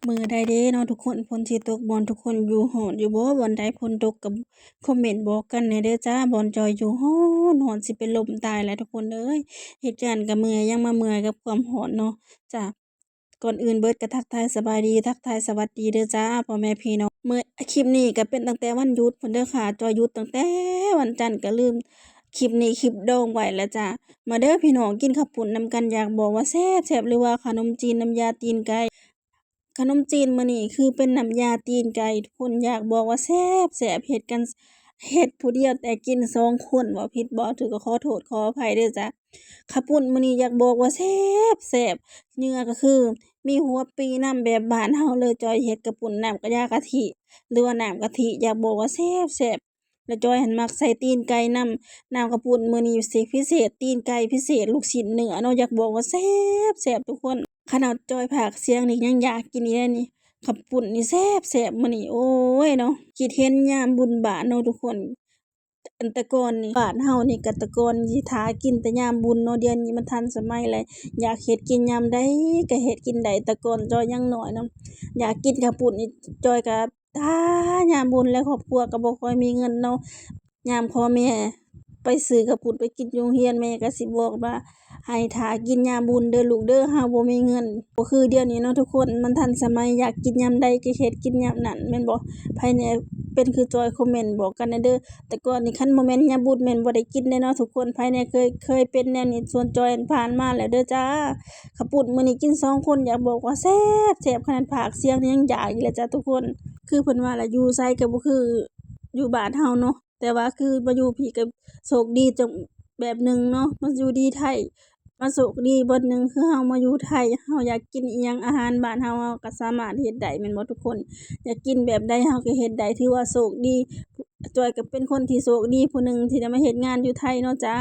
ມື້ໃດເດ້ເນາະທຸກຄົນ ຝົນຊິຕົກ ບ່ອນທຸກຄົນຢູ່ ຮ້ອນຢູ່ບໍ່? ບ່ອນໃດຝົນຕົກກໍຄອມເມັນບອກກັນແດ່ເດີຈ້າ. ບ່ອນຈອຍຢູ່ ຮ້ອນ ຮ້ອນຊິເປັນລົມຕາຍແລ້ວທຸກຄົນເອີຍ. ເຮັດງານກໍເມື່ອຍ ຍັງມາເມື່ອຍກັບຄວາມຮ້ອນເນາະ. ຈ້າ ກ່ອນອື່ນເບີດກໍທັກທາຍສະບາຍດີ ທັກທາຍສະຫວັດດີເດີຈ້າ ພໍ່ແມ່ພີ່ນ້ອງ. ມື້ ຄລິບນີ້ກໍເປັນຕັ້ງແຕ່ວັນຢຸດພຸ້ນເດີຄ່ະ. ຈອຍຢຸດຕັ້ງແຕ່ວັນຈັນ ກໍລືມຄລິບນີ້ ຄລິບດອງໄວ້ແລ້ວຈ້າ. ມາເດີພີ່ນ້ອງ ກິນເຂົ້າປຸ້ນນຳກັນ ຢາກບອກວ່າແຊບໆ ຫຼືວ່າຂະໜົມຈີນນ້ຳຢາຕີນໄກ່. ຂະໜົມຈີນມື້ນີ້ຄືເປັນນ້ຳຢາຕີນໄກ່ ທຸກຄົນ ຢາກບອກວ່າແຊບໆ ເຮັດກັນ ເຮັດຜູ້ດຽວແຕ່ກິນສອງຄົນ ເວົ້າຜິດເວົ້າຖືກກໍຂໍໂທດຂໍອະໄພເດີຈ້າ. ເຂົ້າປຸ້ນມື້ນີ້ຢາກບອກວ່າແຊບໆ ເນື້ອກໍຄືມີຫົວປີນຳ ແບບບ້ານເຮົາເລີຍ. ຈອຍເຮັດເຂົ້າປຸ້ນນ້ຳກະຢາກະທິ ຫຼືວ່ານ້ຳກະທິ ຢາກບອກວ່າແຊບໆ. ແລ້ວຈອຍຫັ້ນມັກໃສ່ຕີນໄກ່ນຳ. ນ້ຳເຂົ້າປຸ້ນມື້ນີ້ຊິພິເສດ ຕີນໄກ່ພິເສດ ລູກຊິ້ນເນື້ອເນາະ ຢາກບອກວ່າແຊບໆ ທຸກຄົນ. ຂະໜາດຈອຍພາກສຽງນີ້ຍັງຢາກກິນອີກແລ້ວນີ້. ເຂົ້າປຸ້ນນີ້ແຊບໆ ມື້ນີ້ ໂອ້ຍເນາະ. ຄິດເຫັນຍາມບຸນບາດເນາະທຸກຄົນ. ອັນແຕ່ກ່ອນນີ້ ບ້ານເຮົານີ້ກໍແຕ່ກ່ອນຊິຖ້າກິນແຕ່ຍາມບຸນເນາະ. ດຽວນີ້ມັນທັນສະໄໝແລ້ວ ຢາກເຮັດກິນຍາມໃດກໍເຮັດກິນໄດ້. ແຕ່ກ່ອນຈອຍຍັງນ້ອຍນຳ ຢາກກິນເຂົ້າປຸ້ນນີ້ ຈອຍກໍຖ້າຍາມບຸນ ແລະ ຄອບຄົວກໍບໍ່ຄ່ອຍມີເງິນເນາະ. ຍາມພໍ່ແມ່ໄປຊື້ເຂົ້າປຸ້ນໄປກິນຢູ່ໂຮງຮຽນ ແມ່ກໍຊິບອກວ່າ ໃຫ້ຖ້າກິນຍາມບຸນເດີລູກເດີ ເຮົາບໍ່ມີເງິນ. ບໍ່ຄືດຽວນີ້ເນາະທຸກຄົນ ມັນທັນສະໄໝ ຢາກກິນຍາມໃດກໍເຮັດກິນຍາມນັ້ນ ແມ່ນບໍ່? ໃຜແດ່ເປັນຄືຈອຍ ຄອມເມັນບອກກັນແດ່ເດີ. ແຕ່ກ່ອນນີ້ຄັນບໍ່ແມ່ນຍາມບຸນແມ່ນບໍ່ໄດ້ກິນເດ້ເນາະທຸກຄົນ. ໃຜແດ່ເຄີຍ ເຄີຍເປັນແນວນີ້ ສ່ວນຈອຍຜ່ານມາແລ້ວເດີຈ້າ. ເຂົ້າປຸ້ນມື້ນີ້ກິນສອງຄົນ ຢາກບອກວ່າແຊບໆ ຂະໜາດພາກສຽງນີ້ຍັງຢາກອີກແລ້ວຈ້າທຸກຄົນ. ຄືເພິ່ນວ່າລະ ຢູ່ໃສກໍບໍ່ຄືຢູ່ບ້ານເຮົາເນາະ. ແຕ່ວ່າຄືມາຢູ່ພີ້ກໍໂຊກດີຈັ່ງແບບໜຶ່ງເນາະ ມາຢູ່ດີໄທ ມາໂຊກດີບ່ອນໜຶ່ງ ຄືເຮົາມາຢູ່ໄທ ເຮົາຢາກກິນອີ່ຫຍັງ ອາຫານບ້ານເຮົາ ເຮົາກໍສາມາດເຮັດໄດ້ແມ່ນບໍ່ທຸກຄົນ? ຢາກກິນແບບໃດເຮົາກໍເຮັດໄດ້ ຖືວ່າໂຊກດີ. ຈອຍກໍເປັນຄົນທີ່ໂຊກດີຜູ້ໜຶ່ງທີ່ໄດ້ມາເຮັດງານຢູ່ໄທເນາະຈ້າ.